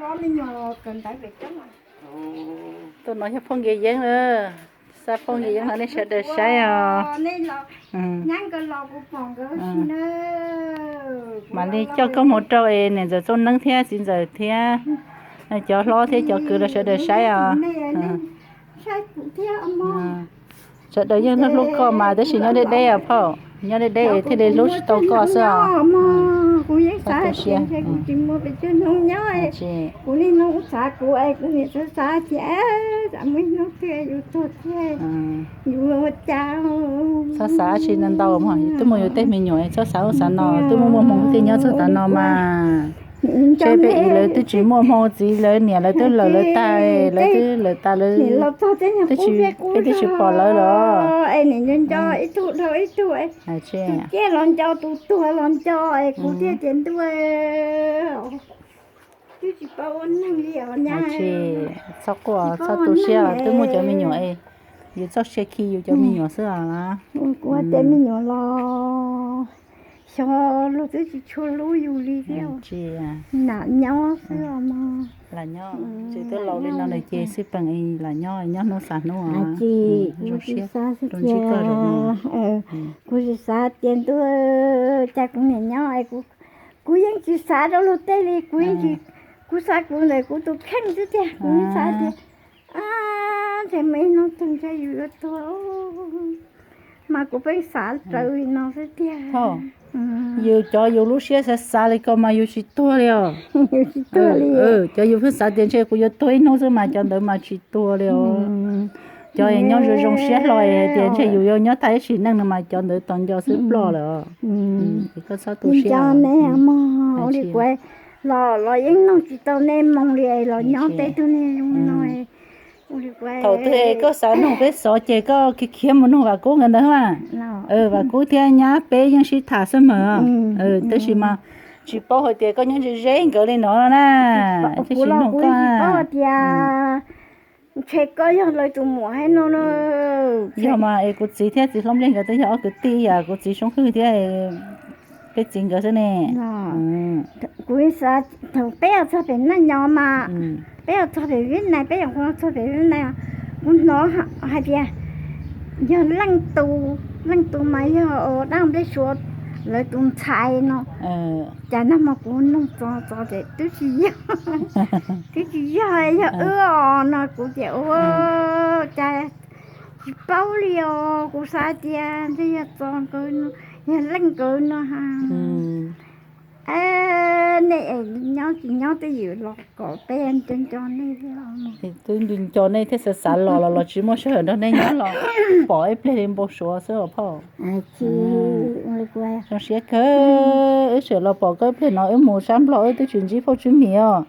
Tuaj no yog phauj Nkias Yeeb lawm, xa phauj Nkias Yeeb los nej sawv daws saib os. Mam li coj koj mus rau es niam ntxawm Txooj Neeb thiab txiv ntxawm thiab cov hlob thiab cov kwv los sawv daws saib os. Sawv daws yeej hlub hlub koj mas tab sis nyob deb deb os phauj, nyob deb deb thiaj li hlub tsis tau koj xwb os. Txhob xav tsis ntau ntau, twb muaj yus tej me nyuam txhob xav ub xav no, twb muaj muaj hmoo thiaj nyob txog tav no mas. Ntshe peb lawv twb tsis muaj hmoo, txiv lawv niam lawv twb lawm lawv tag, lawv twb lawm tas lawv, peb twb tsis pom lawv los. Tus ciaj los nco, tus tuag los nco es kuv thiaj tias ntuj, twb tsis paub ua neeg li os nyab. Txhob quaj, txhob tu siab, twb muaj cov me nyuam es yus txoj sia khi yus cov me nyuam xwb os. Kuv tej me nyuam los xyov luag twb tsis tshua hlub yus li thiab. Nam nyob xwb os mog. Lam nyob, tsis twb laus li no lawm ces xij peem lam nyob, nyob hnub xav hnub os. Kuv tsis xav tias ntuj, cas kuv niam nyob es kuv yeej tsis xav rau luag tej li, kuv yeej tsis, kuv xav kuv ntawm kuv tus kheej xwb tiag, kuv yeej xav tias ntshe muaj ib hnub twg ntshe yus yuav tuag, mas kuv pheej xav raws li no xwb tiag. Yus cov yus lub siab xav xav li ko mas yus tsis tuag li os. Cov yus pheej xav tias ntshe kuv yuav tuag ib hnub xwb mas cov ntawd mas tsis tuag li os. Cov nyob zoo zoo siab hlo hais tias ntshe yus yuav nyob tag ib sim neej no mas cov ntawd tos nco xwb ploj lawm os. Koj txhob tu siab. Los yeej nug tsis tau nej moo li los nyob tej tug niag zoo no. Thaum twg koj xav nug peb xov ces koj khiav khiav mus nug Vam Kub nkawd ntawd mas. Vam Kub thiab nyab peb yeej sib tham xwb mas. Tab sis mas tsis paub hais tias koj nyob ze ze nkawd li no na. Tab sis nug koj tias ntshe koj yog lawv tus muam hais no no. Yog mas es kuv txiv thiab txiv Hlob Npliaj nkawd twb yog ob kwv tij, kuv txiv Soob Hwj thiab peb txiv nkawd xwb ne. Kuv xav thaum peb txog pem Naj Nyo mas, peb txog pem Vib Nais, peb yuav txog pem Vib Nais, kuv hnov hais tias yog leej tus, leej tus mas yog dab nplej suav lawv tus ntxhais no. Cas nag hmo kuv nug txog txog ces twb tsis yog, twb tsis yog, yog wb os no kuv tias ua cas tsis paub li os, kuv xav tias ntshe yog txog nkawd, yog leej nkawd no. Nej nyob tsis nyob twb ywm los kom peb nco nco nej thiab. Twb nco nco nej thiab xav xav los los los tsis muaj sij hawm nrog nej nyob los pom ib pliag li npau suav xwb os phauj. Zoo siab kawg, wb tseem los pom koj ib pliag no wb mus sab Nplog wb twb tsis ntsib phauj Tswb Mis os.